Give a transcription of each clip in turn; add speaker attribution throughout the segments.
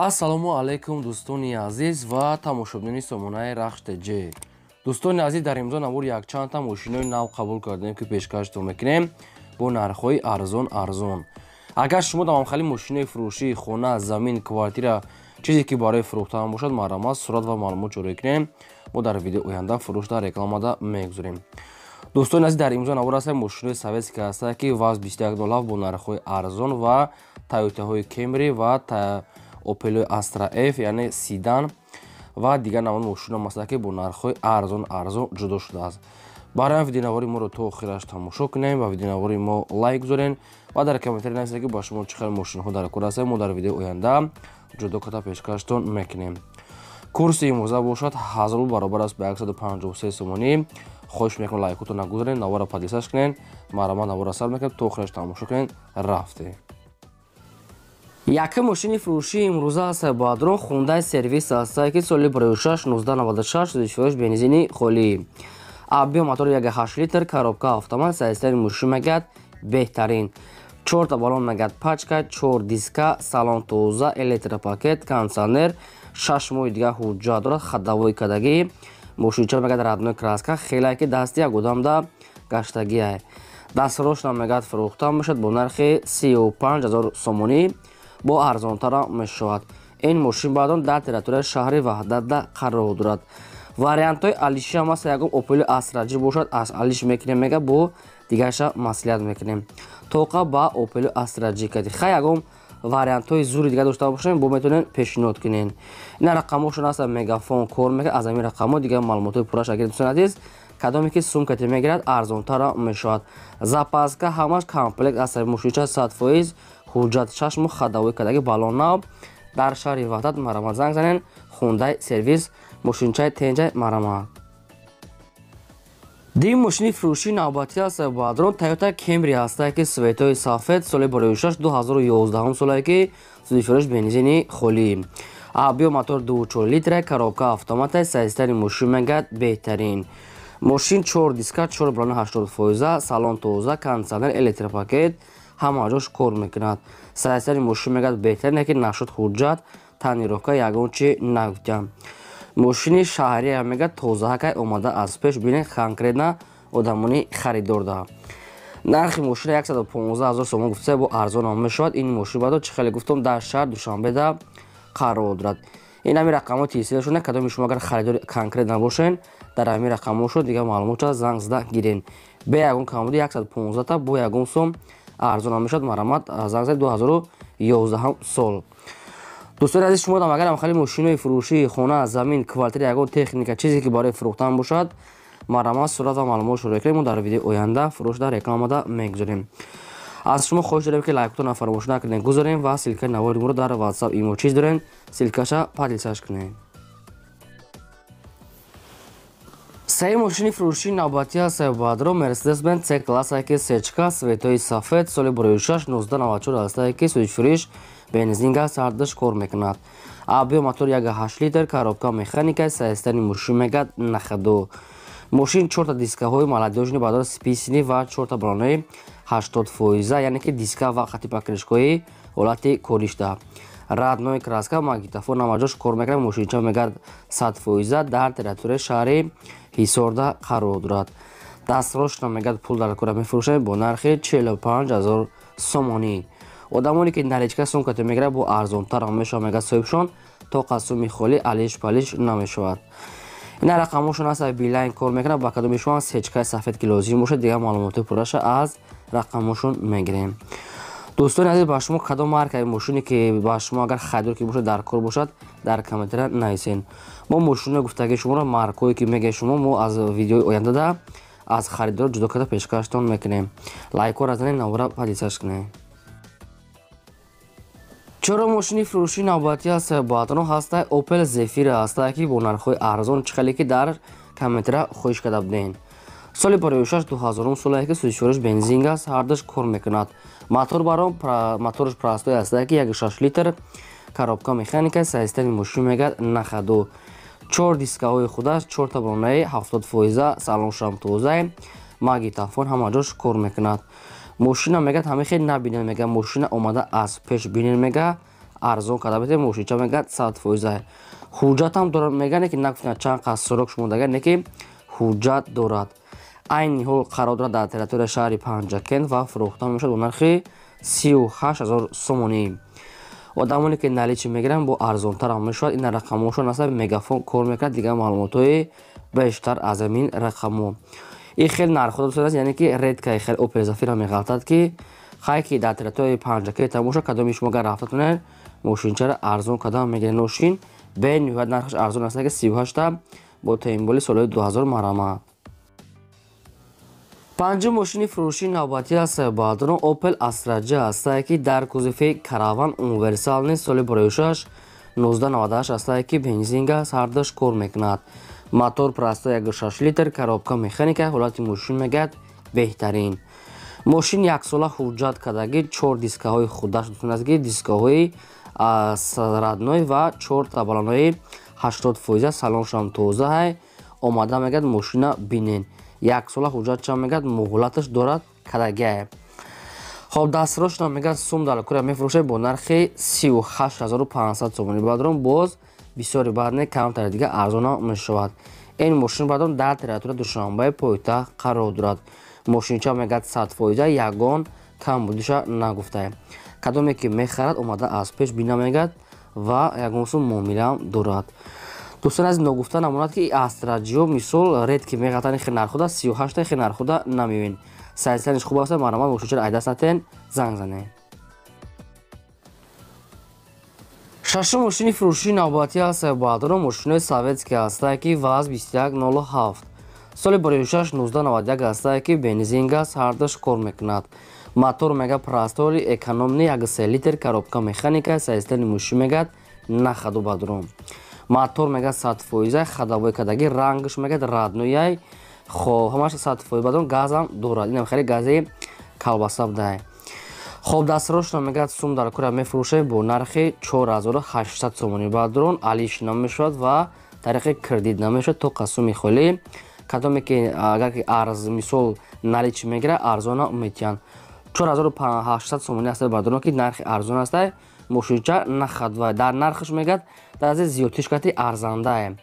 Speaker 1: Ассалому алайкум, дӯстони азиз ва тамошобинони сомонаи Рахш ТЖ. Дӯстони азиз, дар имрӯза навор якчандта мошинои нав қабул кардем, ки пешкаштон мекунем бо нархҳои арзон арзон. Агар шумо дамамхали мошинои фурӯшии хона, замин, квартира, чизе ки барои фурӯхтан бошад, марҳамат, сурат ва маълумот ҷорӣ кунем. Мо дар видео оянда фурӯш дар рекламада мегузорем. Дӯстони азиз, дар имрӯза навор ҳастем мошинои советский ҳастанд, ки ВАЗ 2107 бо нархҳои арзон ва Тойотаҳои Кемри ва Опелои Астра F, яъне седан ва дигар навъи мошино ҳастанд, ки бо нархҳои арзон арзон ҷудо шудааст. Барои видеонавори моро то охираш тамошо кунем ва видеонавори мо лайк гузорен ва дар комментарий нависед, ки ба шумо чӣ хел мошинҳо дар кор ҳастанд. Мо дар видеои оянда ҷудо карда пешкаштон мекунем. Курси имрӯза бошад 1000 рубл баробар аст ба 153 сомонӣ. Хоҳиш мекунам, лайкотон нагузорен, навора подписаться кунед. Марҳамат, навора сар мекунем, то охираш тамошо кунед. Рафтем. Якум мошини фурӯшии имрӯза аст бадрон Хундай Сервис ҳастае, ки соли 2006, 1996, сӯзишвориш бензини холӣ. Объём мотор 1,8 литр, коробка автомат, состояние мошин мегӯяд беҳтарин. Чорта баллон мегӯяд пачка, чор диска, салон тоза, электропакет, кондиционер, 6 моҳи дигар ҳуҷҷат дорад, ходовой кардагӣ. Мошинча мегӯяд родной краска, хеле ки дасти як одамда гаштагиай. Дастфурӯшна мегӯяд фурӯхта мешавад бо нархи 35 000 сомонӣ, бо арзонтара мешавад. Ин мошин баъдон дар территорияи шаҳри Ваҳдатда қарор дорад. Вариантҳои алиши ҳам аст, ягон Опели Астра Ҷи бошад, аз алиш мекунем, мега бо дигарша маслиҳат мекунем. Тоқа ба Опели Астра Ҷи кади. Хай, ягон вариантҳои зури дигар дошта бошем, бо метавонем пешниҳод кунем. Ина рақамҳошон аст, мегафон кор мекунад, аз ҳамин рақамҳо дигар маълумотҳои пурраш агар, дӯстони азиз, кадоме ки сумкате мегирад, арзонтара мешавад. Запаска ҳамаш комплект аст, мошинча 100%, ҳуҷҷат 6 моҳ, ходовой кардаги, баллон нав. Дар шаҳри Ваҳдат, марҳамат, занг занен. Хундай Сервис, мошинчаи тенҷай, марҳамат. Дим мошини фурӯшии навбатӣ аст бадрон Тойота Кемри ҳастае, ки цветои сафед, соли 2006, 2011 солае, ки сӯзишвориш бензини холӣ. Объём мотор 2,4 литра, коробка автомата, состояние мошин мегӯяд беҳтарин. Мошин чор диска, чор баллони 80%, салон тоза, кондиционер, электропакет, ҳама ҷош кор мекунад. Состояние мошин мегӯяд беҳтарин, ки нашуд ҳуҷҷат, тонировка ягон чи нагуфтям. Мошини шаҳрия мегӯяд тозаҳакай омада аз пеш, бинед, конкретно одамони харидор да. Нархи мошина 115 000 сомон гуфта, бо арзонам мешавад. Ин мошин баъдо, чӣ хеле гуфтам, дар шаҳр Душанбеда қарор дорад. Ин ҳамин рақамҳо тисилашона, кадоми шумо агар харидори конкрет набошен, дар ҳамин рақамҳошо дигар маълумотша занг зада гирен. Бе ягон камбуди 115 та бо ягон сом арзонам мешавад. Марҳамат, занг занед. 2011 сол. Дӯстони азиз, шумо дам агар хали мошинои фурӯшии хона, замин, квартира, ягон техника, чизе ки барои фурӯхтан бошад, марҳамат, сурат ва маълумот шурӯъ кунем. Мо дар видеои оянда фурӯш дар рекламада мегузорем. Аз шумо хоҳиш дорем, ки лайкотонро фаромӯш накунед, гузорем ва ссылкаи навори моро дар WhatsApp, имо чиз дорем, ссылкаша поделиться кунед. Сеи мошини фурӯшии навбатӣ аст баъдро Мерседес-Бенз С класса, ки сечка, цветои сафед, соли 2006, 1994 ҳастае, ки сӯзишфурӯш бензин, газ ҳардуш кор мекунад. Объём мотор 1,8 литр, коробка механика, состояние мошин мегӯяд на ходу. Мошин чорта дискаҳои молодёжный баъдо списанный ва чорта баллонои 80%, яъне ки диска ва хати покрышкаҳои ҳолати коришда. Родной краска, магнитофон ҳамаҷош кор мекунад. Мошинча мегӯяд 100%, дар территорияи шаҳри Ҳисорда қарор дорад. Дастрошна мегӯяд пул дар кора мефурӯшанд бо нархи 45 000 сомонӣ. Одамоне ки наличка сумкато мегирад, бо арзонтар мешавад, мегӯяд соҳибшон, то қасуми холӣ алиш палиш намешавад. Ина рақамҳошон аст, Билайн кор мекунад. Ба кадоми шумо сечкаи сафед ки лозим бошад, дигар маълумоти пурраша аз рақамҳошон мегирем. Дӯстони азиз, ба шумо кадом маркаи мошине ки ба шумо агар харидор ки бошад, дар кор бошад, дар комментария нависен. Мо мошинои гуфтагии шуморо, маркҳое ки мегӯед шумо, мо аз видеои ояндада аз харидор ҷудо карда пешкаштон мекунем. Лайкҳоро занед, навора поделиться кунед. Чаро мошини фурӯшии навбатӣ аст баъдно ҳаста Опел Зефира ҳастае, ки бо нархҳои арзон, чӣ хеле ки дар комментария хоҳиш карда будем. Соли 2006, 2000 солае, ки сӯзишвориш бензин, газ ҳардуш кор мекунад. Мотор баром моторш простой ҳастае, ки 1,6 литр, коробка механика, состояние мошин мегӯяд на ходу. Чор дискаҳои худаш, чорта баллонаи 70%, салоншам тозае, магнитофон ҳама ҷош кор мекунад. Мошина мегӯяд ҳама хел набинед, мега мошина омада аз пеш бинед, мега Арзон карда бите, мошинча мегӯяд 100%. Ҳуҷҷатам дорад, мегӯяд, ки нагуфтан чанд қас срок шумондага, не ки ҳуҷҷат дорад. Айни ҳол қарор дорад дар территорияи шаҳри Панҷакент ва фурӯхта мешавад бо нархи 38 000 сомонӣ. Одамоне ки наличный мегиранд, бо арзонтарам мешавад. Ин рақамҳошон аста, Мегафон кор мекунад, дигар маълумотҳои бештар аз ҳамин рақамҳо. Ин хел нархҳо дӯстон, яъне ки редкий хел Опел Зафира меғалтад, ки хай ки дар территорияи Панҷакент тамоша. Кадоми шумо агар рафтатонед, мошинчаро арзон карда мегиред. Мошин бениҳоят нархаш арзон аст, ки 38-та бо тем более солҳои 2000 марамад. Панҷум мошини фурӯшии навбатӣ аст, баъдон Opel Astra J ҳастае, ки дар кузови караван, универсальный, соли бароишаш 1998 ҳастае, ки бензин, газ ҳардуш кор мекунад. Мотор простой 1,6 литр, коробка механика. Ҳолати мошин мегӯяд беҳтарин. Мошин яксола ҳуҷҷат кардагӣ, чор дискаҳои худаш дутунастги, дискаҳои родной ва чорта баллонҳои 80%. Салоншам тозаҳай. Омада мегӯяд мошина бинен, яксола ҳуҷҷат ча мегӯяд муҳлаташ дорад кардагиае. Хоб, дастрошна мегӯяд сум дар кура мефурӯшад бо нархи 38 500 сомонӣ. Баъдрон боз бисёри баъд не, камтари дига арзона мешавад. Ин мошин баъдон дар территорияи Душанбаи пойтахт қарор дорад. Мошинча мегӯяд 100%, ягон камбудиша нагуфтае. Кадоме ки мехарад, омада аз пеш бина мегӯяд ва ягон сум муомилаам дорад. Дӯстон аз ногуфта намонад, ки Астра Ҷио мисол редкий меғалтани хел нархода, 38-та хел нархода намеёбед. Сайсаниш хуб аст, марамат, мошинчаро айдаст натен, занг занед. Шашум мошини фурӯшии навбатӣ аст, баъдро мошинои советский ҳастае, ки ВАЗ 2107, соли бароишаш 1991 ҳастае, ки бензин, газ ҳардуш кор мекунад. Мотор мега простой, экономный, 1,3 литр, коробка механика. Состояние мошин мегӯяд нахаду бадром. Мотор мега 100%, ходовой кадаги, рангш мегӯяд родной яй. Хоб, ҳамаш 100% бадром, газам дорад, инам хеле гази колбаса будай. Хоб, дастрошна мегӯяд сум дар кура мефурӯшем бо нархи 4800 сомонӣ. Бадрон алиш намешавад ва тариқи кредит намешавад, то қасуми холӣ. Кадоме ки агар ки арз мисол наличный мегирад, арзона метиҳанд. 4800 сомонӣ аст бадрон, ки нархи арзон аст. Мошинча нахад ва дар нархаш мегӯяд дар ази зиёдтиш кати арзандае.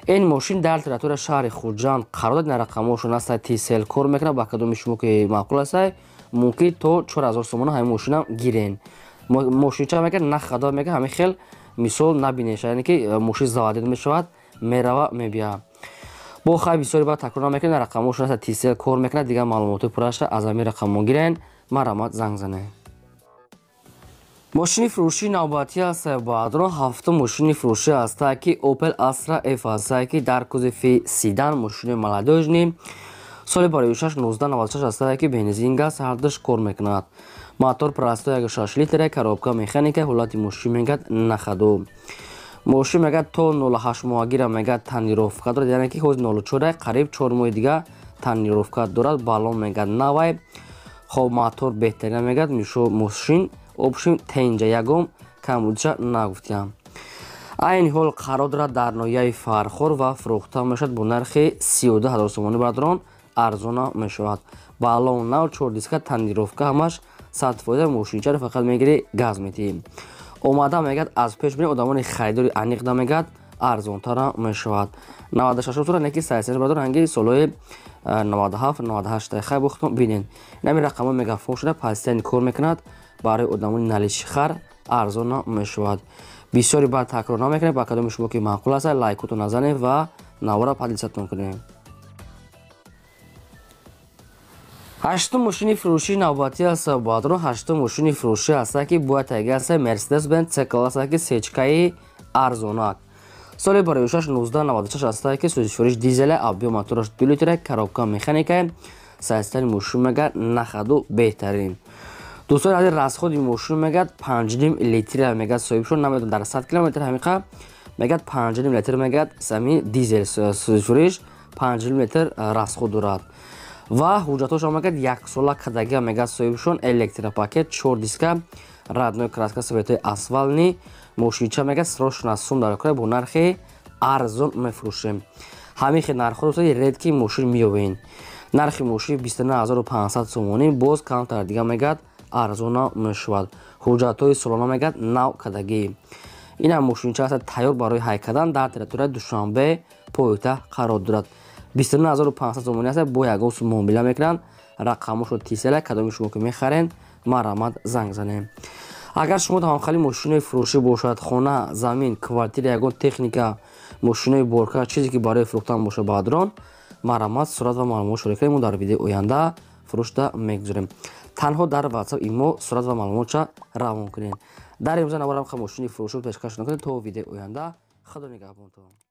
Speaker 1: Ин мошин дар территорияи шаҳри Хуҷанд қарор дод. Рақамҳошон аст, Тисел кор мекунад. Ба кадоми шумо ки маъқул аст, мумкин то 4000 сомона ҳамин мошинам гирен. Мошинча мегӯяд нахада, мегӯяд ҳамин хел мисол набинеш, яъне ки мошин заводить мешавад, мерава, мебия. Бо хай бисёри баъд такрор намекунед. Рақамҳошон аст, Тисел кор мекунад. Дигар маълумоти пурраша аз ҳамин рақамҳо гирен, марамат, занг занед. Мошини фурӯшии навбатӣ аст, баъдро ҳафтум мошини фурӯшӣ ҳастае, ки Opel Astra F ҳастае, ки дар кузови седан, мошини молодёжный, соли бароишаш 1996 ҳастае, ки бензин, газ ҳардуш кор мекунад. Мотор простой 1,6 литра, коробка механика. Ҳолати мошин мегӯяд нахаду. Мошин мегӯяд то 08 моҳагира мегӯяд тонировка дорад, яъне ки ҳозир 04, қариб 4 моҳи дига тонировка дорад. Баллон мегӯяд навай. Хоб, мотор беҳтарина мегӯяд. Мошин общем тенҷа, ягон камбудиша нагуфтиям. Айни ҳол қарор дорад дар ноҳияи Фархор ва фурӯхта мешавад бо нархи 32 000 сомонӣ. Бадрон арзона мешавад. Баллон нав, чор диска, тонировка ҳамаш 100%. Мошинчаро фақат мегирӣ, газ метиҳӣ. Омада мегӯяд аз пеш бинед, одамони харидори аниқ да мегӯяд арзонтара мешавад. 96 сола неки сайсен бадор, ранги солҳои 97, 98. Хай, бохтон бинед, инами рақамҳо Мегафон шуда, постоянно кор мекунад. Барои одамони наличный хар арзона мешавад. Бисёри баъд такрор намекунед. Ба кадоми шумо ки маъқул аст, лайкотон назанед ва навора поделиться тон кунед. Ҳаштум мошини фурӯшии навбатӣ аст, баъдро ҳаштум мошини фурӯшӣ аст, ки бояд таги аст Мерседес Бенз С класса, ки сечкаи арзонак, соли бароишаш 1996 аст, ки сӯзишвориш дизеля, объём мотораш 2 литра, коробка механика. Состояние мошин мегӯяд нахаду беҳтарин. Дӯстони азиз, расходи мошин мегӯяд 5,5 литра мегӯяд соҳибшон, намедонам дар 100 километр ҳамиқа мегӯяд 5,5 литр мегӯяд сами дизел сӯзишвориш 5,5 литр расход дорад. Ва ҳуҷҷатҳошон мегӯяд яксола кардагиа мегӯяд соҳибшон, электропакет, чор диска, родной краска, светои асфальтный. Мошинча мегӯяд срочно сум дар кора, бо нархи арзон мефурӯшем. Ҳамин хел нархҳо, дӯстони, редкий мошин меёбед. Нархи мошин 29 500 сомонӣ, боз камтар дига мегӯяд арзона мешавад. Ҳуҷҷатҳои солона мегӯяд нав кардагӣ. Инам мошинча аст, тайёр барои ҳай кардан, дар территорияи Душанбе пойтахт қарор дорад. 29500 сомонӣ аст, бо ягон сум муомила мекунанд. Рақамошро тисела, кадоми шумо ки мехарен, марҳамат, занг занем. Агар шумо ҳамхели мошинои фурӯшӣ бошад, хона, замин, квартира, ягон техника, мошинои борка, чизе ки барои фурӯхтан бошад, баъдрон марҳамат, сурат ва маълумот шорӣ кунед, мо дар видеои оянда фурӯшда мегузорем. Танҳо дар WhatsApp, имо сурат ва маълумотша равон кунед. Дар имрӯза наварам мошини фурӯшӣ пешкаш накунед. То видеои оянда, худо нигаҳбонтон.